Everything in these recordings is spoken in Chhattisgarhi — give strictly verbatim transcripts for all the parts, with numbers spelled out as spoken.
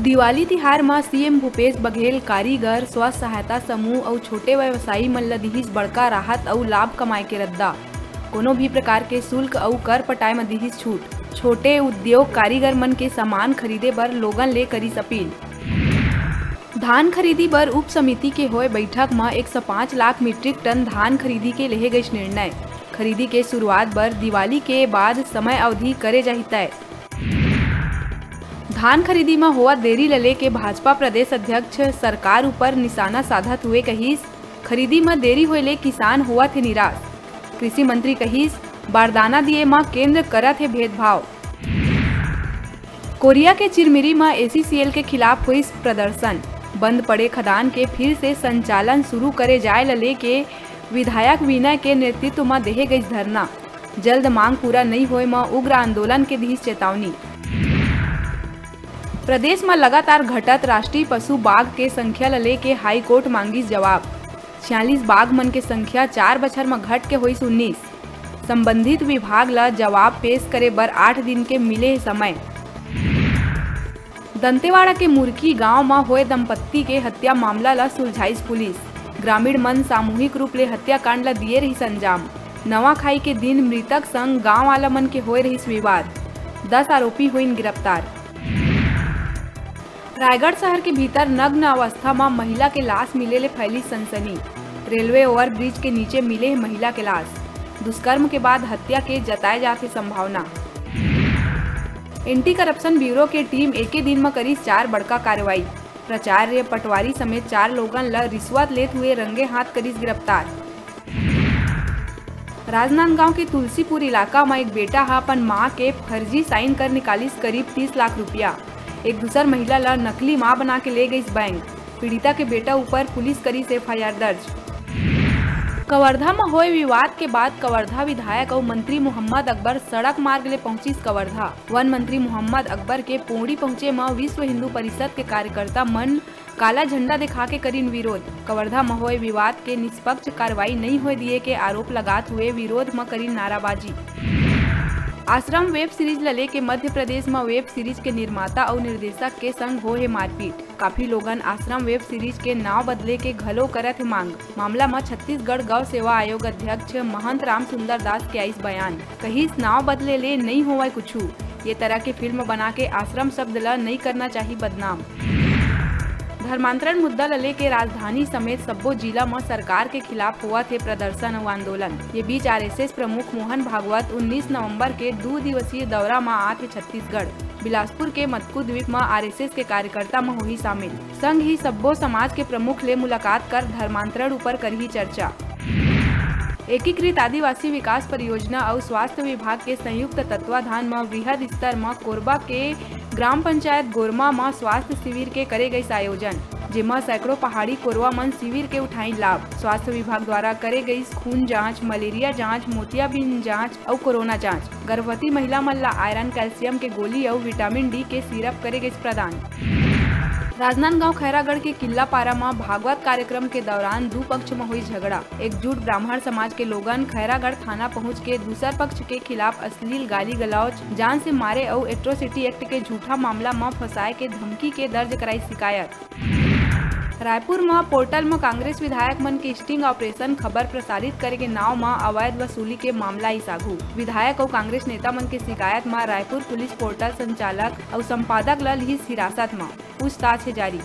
दिवाली तिहार म सीएम भूपेश बघेल कारीगर, स्व सहायता समूह अउ छोटे व्यवसायी मन ल दिहिस बड़का राहत अउ लाभ कमाए के रद्दा। कोनो भी प्रकार के शुल्क अउ कर पटाए म दिहिस छूट। छोटे उद्योग कारीगर मन के सामान खरीदे बर लोगन ले करिस अपील। धान खरीदी बर उप समिति के होए बैठक म एक सौ पाँच लाख मीट्रिक टन धान खरीदी के लेहे गइस निर्णय। खरीदी के शुरुआत बर दिवाली के बाद समय अवधि करे जाही तय। धान खरीदी म होवत देरी ल लेके भाजपा प्रदेश अध्यक्ष सरकार ऊपर निशाना साधत हुए कहिस, खरीदी म देरी होए ले किसान होवत हे निराश। कृषि मंत्री कहिस, बारदाना दिए म केंद्र करत हे भेदभाव। कोरिया के चिरमिरी म एसीसीएल के खिलाफ होइस प्रदर्शन। बंद पड़े खदान के फिर से संचालन शुरू करे जाए ल लेके विधायक विनय के नेतृत्व म देहे गइस धरना। जल्द मांग पूरा नइ होए म उग्र आंदोलन के दिहिस चेतावनी। प्रदेश म लगातार घटत राष्ट्रीय पशु बाघ के संख्या ल लेके हाई कोर्ट मांगिस जवाब। छियालीस बाघ मन के संख्या चार बछर म घट के होइस उन्नीस। संबंधित विभाग ल जवाब पेश करे बर आठ दिन के मिले हे समय। दंतेवाड़ा के मुरकी गांव म होए दंपत्ति के हत्या मामला ल सुलझाइस पुलिस। ग्रामीण मन सामूहिक रूप ले हत्याकांड ल दिए रहिस अंजाम। नवाखाई के दिन मृतक संग गांव वाला मन के होए रहिस विवाद। दस आरोपी होइन गिरफ्तार। रायगढ़ शहर के भीतर नग्न अवस्था म महिला के लाश मिले ले फैली सनसनी। रेलवे ओवरब्रिज के नीचे मिले हे महिला के लाश। दुष्कर्म के बाद हत्या के जताए जात हे संभावना। एंटी करप्शन ब्यूरो के टीम एके दिन म करिस चार बड़का कार्रवाई। प्राचार्य पटवारी समेत चार लोगन ल रिश्वत लेत हुए रंगे हाथ करिस गिरफ्तार। राजनांदगांव के तुलसीपुर इलाका म एक बेटा ह अपन मां के फर्जी साइन कर निकालिस करीब तीस लाख रुपया। एक दूसर महिला ल नकली मां बना के ले गइस बैंक। पीड़िता के बेटा ऊपर पुलिस करिस एफआईआर दर्ज। कवर्धा म होए विवाद के बाद कवर्धा विधायक अउ मंत्री मोहम्मद अकबर सड़क मार्ग ले पहुंचिस कवर्धा। वन मंत्री मोहम्मद अकबर के पोड़ी पहुंचे म विश्व हिंदू परिषद के कार्यकर्ता मन काला झंडा दिखा के करिन विरोध। कवर्धा म होए विवाद के निष्पक्ष कार्रवाई नइ होए दिए के आरोप लगात हुए विरोध म करिन नाराबाजी। आश्रम वेब सीरीज ल लेके मध्य प्रदेश म वेब सीरीज के निर्माता अउ निर्देशक के संग होए हे मारपीट। काफी लोगन आश्रम वेब सीरीज के नाव बदले के घलो करत हे मांग। मामला म छत्तीसगढ़ गौ सेवा आयोग अध्यक्ष महंत रामसुंदर दास के आइस बयान। कहिस, नाव बदले ले नइ होवय कुछु। ये तरह के फिल्म बना के आश्रम शब्द ल नइ करना चाही बदनाम। धर्मांतरण मुद्दा ल लेके राजधानी समेत सब्बो जिला म सरकार के खिलाफ होवत हे प्रदर्शन अउ आंदोलन। ये बीच आरएसएस प्रमुख मोहन भागवत उन्नीस नवंबर के दू दिवसीय दौरा म आत हे छत्तीसगढ़। बिलासपुर के मतकू द्वीप म आरएसएस के कार्यकर्ता म होही शामिल। संग ही सब्बो समाज के प्रमुख ले मुलाकात कर धर्मांतरण ऊपर करही चर्चा। एकीकृत आदिवासी विकास परियोजना अउ स्वास्थ्य विभाग के संयुक्त तत्वाधान म वृहद स्तर म कोरबा के ग्राम पंचायत गोरमा म स्वास्थ्य शिविर के करे गइस आयोजन, जेमा सैकड़ों पहाड़ी कोरवा मन शिविर के उठाइन लाभ। स्वास्थ्य विभाग द्वारा करे गइस खून जांच, मलेरिया जांच, मोतियाबिंद जांच अउ कोरोना जांच। गर्भवती महिला मन ला आयरन, कैल्शियम के गोली अउ विटामिन डी के सिरप करे गइस प्रदान। राजनांदगांव खैरागढ़ के किल्लापारा म भागवत कार्यक्रम के दौरान दू पक्ष म होइस झगड़ा। एकजुट ब्राह्मण समाज के लोगन खैरागढ़ थाना पहुंच के दूसर पक्ष के खिलाफ अश्लील गाली गलौज, जान से मारे अउ एट्रोसिटी एक्ट के झूठा मामला म फंसाए के धमकी के दर्ज कराइस शिकायत। रायपुर म पोर्टल म कांग्रेस विधायक मन के स्टिंग ऑपरेशन, खबर प्रसारित करे के नाव म अवैध वसूली के मामला आइस आघू। विधायक अउ कांग्रेस नेता मन के शिकायत म रायपुर पुलिस पोर्टल संचालक अउ संपादक ल लिहिस हिरासत म, पूछताछ हे जारी।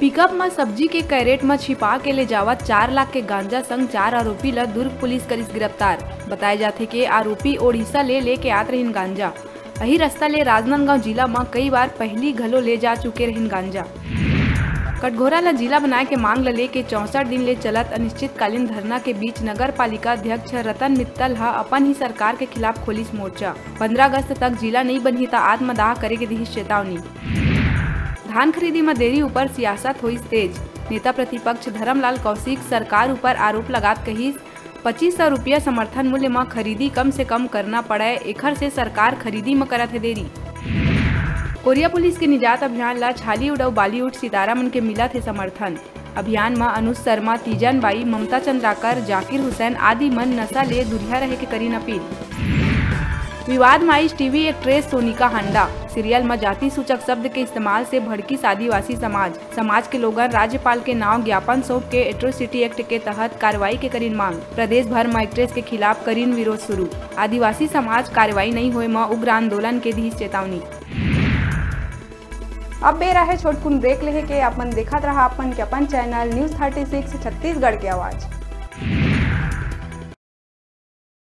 पिकअप म सब्जी के कैरेट म छिपा के ले जावत चार लाख के गांजा संग चार आरोपी ल दुर्ग पुलिस करिस गिरफ्तार। बताए जाथे के आरोपी ओडिशा ले लेके आत रहिन गांजा। अही रस्ता ले राजनांदगांव जिला म कई बार पहिली घलो ले जा चुके रहिन गांजा। कटघोरा ल जिला बनाए के मांग ल लेके चौसठ दिन ले चलत अनिश्चितकालीन धरना के बीच नगर पालिका अध्यक्ष रतन मित्तल ह अपन ही सरकार के खिलाफ खोलिस मोर्चा। पंद्रह अगस्त तक जिला नइ बनही त आत्मदाह करे के दिहिस चेतावनी। धान खरीदी म देरी ऊपर सियासत होइस तेज। नेता प्रतिपक्ष धरमलाल कौशिक सरकार ऊपर आरोप लगात कहिस, पच्चीस सौ रुपया समर्थन मूल्य म खरीदी कम से कम करना पड़य, एखर से सरकार खरीदी म करत हे देरी। कोरिया पुलिस के निजात अभियान ल छालीवुड अउ बॉलीवुड सितारा मन के मिलत हे समर्थन। अभियान म अनुज शर्मा, तीजन बाई, ममता चंद्राकर, जाकिर हुसैन आदि मन नशा ले दुरिहा रहे के करिन अपील। विवाद म आइस टीवी एक्ट्रेस सोनिका हांडा। सीरियल म जाति सूचक शब्द के इस्तेमाल से भड़किस आदिवासी समाज। समाज के लोगन राज्यपाल के नांव ज्ञापन सौंप के एट्रोसिटी एक्ट के तहत कार्रवाई के करिन मांग। प्रदेश भर म एक्ट्रेस के खिलाफ करिन विरोध शुरू। आदिवासी समाज कार्रवाई नइ होए म उग्र आंदोलन के दिस चेतावनी। अब बेरा हे छोटकुन ब्रेक लेहे के। अपन देखत रहा अपन के अपन channel news thirty six Chhattisgarh के आवाज।